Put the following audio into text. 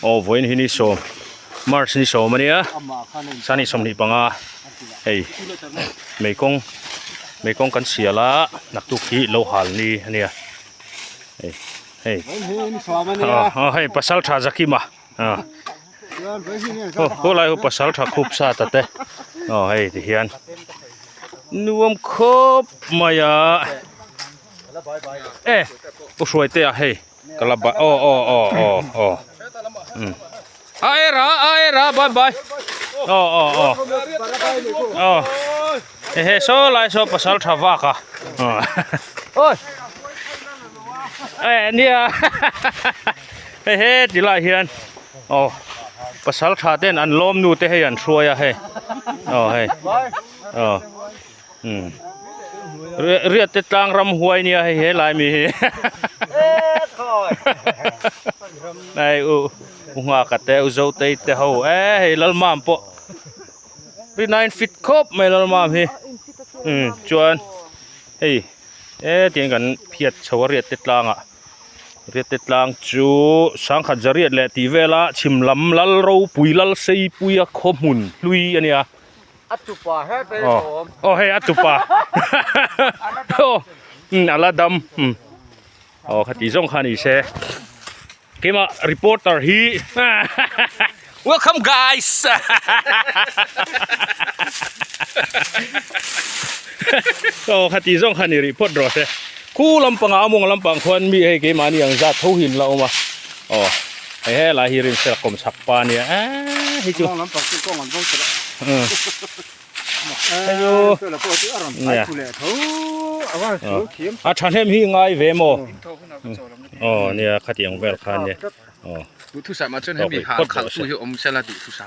Aw vawiin hi ni sawm March ni sawm ania sani 25 hei meikawng meikawng kan sial a naktuk hi lo hal ni ania hei hei aw hei pasal tha Zakima ah khawlai ho pasal tha khup sa ta te aw hei ti hian nuam khawp mai a e u hruai te ah hei ka la ba aw aw aw aw aw um a era a era bye bye aw aw aw aw hehe saw lai saw pasal tha vak a oi e nia hehe ti lai hian aw pasal tha ten an lawm nu te hei an hruai a hei aw hei aw um riat te tlang ram huai nia hei he lai mi hi hei u u nghaka te u zo tei te ho e hei lalmam pawh ri nine fit khawp mai lalmam hi um chuan hei e tiang kan phiat chho a riat te tlangah riat te tlang chu sangkhat zariat leh tih vela chhim lam lal ropui lal seipuia khaw hmun hlui a nia. A tupa he te awm. Aw hei a tupa. Aw a la dam. Aw khati zawng kha ni se. Keimah reporter hi Welcome guys. Aw khati zawng kha ni rih phawt rawh se. Khu lampangah a mawng lampang khuan mi hei keimahni ang zat tho hi an la awm a. Aw hei helai hi rinfel kawm chak pa a nia eee hei chu. Mawng lampang chu kawng an bo tawh. Hei chu. Nia. A thahnem hi ngai ve maw. Aw nia khatiang vel kha nia. Aw. Duhthusam ah chuan hemi hal khalh tu hi awm sela duhthusam.